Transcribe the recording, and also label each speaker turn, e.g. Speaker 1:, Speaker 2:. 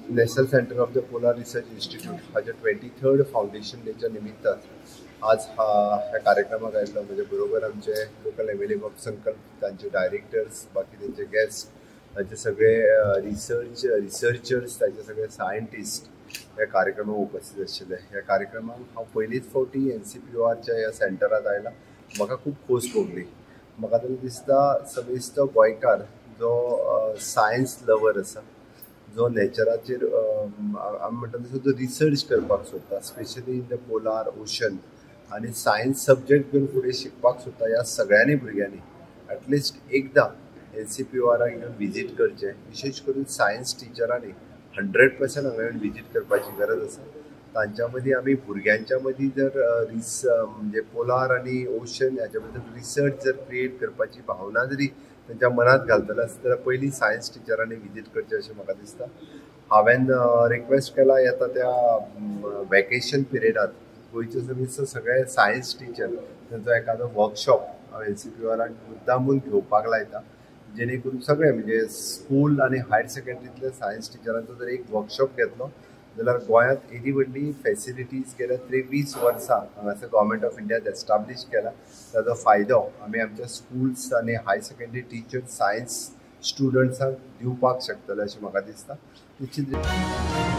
Speaker 1: National Centre of the Polar Research Institute हाच्या 23rd foundation डेच्या निमित्तान आज ह्या कार्यक्रमाक आयिल्लो. म्हजे बरोबर आमचे लोकल एम एल ए बाब संकल्प, तांचे डायरेक्टर्स, बाकी तांचे गेस्ट, तांचे सगळे रिसर्चर्स, तांचे सगळे सायंटिस्ट ह्या कार्यक्रमाक उपस्थित आशिल्ले. ह्या कार्यक्रमाक हांव पयलीच फावटी NCPORच्या ह्या सेंटरात आयला. म्हाका खूब खोस भोगली. म्हाका तरी दिसता समेस्त गोंयकार जो सायन्स लवर आसा, जो नेचराचेर आमी म्हणटा तसो जो रिसर्च करपाक सोदता, specially in the polar ocean, आनी सायन्स सब्जेक्ट घेवन फुडें शिकपाक सोदता, ह्या सगळ्यांनी भुरग्यांनी एटलिस्ट एकदां NCPORाक येवन विजीट करचें. विशेश करून सायन्स टिचरांनी 100% हांगा येवन विजीट करपाची गरज आसा. तांच्या मदीं आमी भुरग्यांच्या मदीं जर म्हणजे पोलार आनी ओशन हाच्या बद्दल रिसर्च जर क्रिएट करपाची भावना जरी तांच्या मनात घालतले आसत जाल्यार पयलीं सायन्स टिचरांनी विजीट करचें अशें म्हाका दिसता. हांवें रिक्वेस्ट केला येता त्या वेकेशन पिरियडात गोंयचे समेस्त सगळे सायन्स टिचर तांचो एखादो वर्कशॉप हांव NCPORाक मुद्दामून घेवपाक लायता, जेणे करून सगळे म्हणजे स्कूल आनी हायर सेकंडरीतले सायन्स टिचरांचो जर एक वर्कशॉप घेतलो जाल्यार गोंयांत येदी व्हडली फॅसिलिटीज गेल्या 23 वर्सां हांगासर गव्हर्मेंट ऑफ इंडियान एस्टाब्लीश केला. ताजो फायदो आमी आमच्या स्कुल्स आनी हायर सेकंडरी टिचर सायन्स स्टुडंट्सांक दिवपाक शकतले अशें म्हाका दिसता. निश्चित.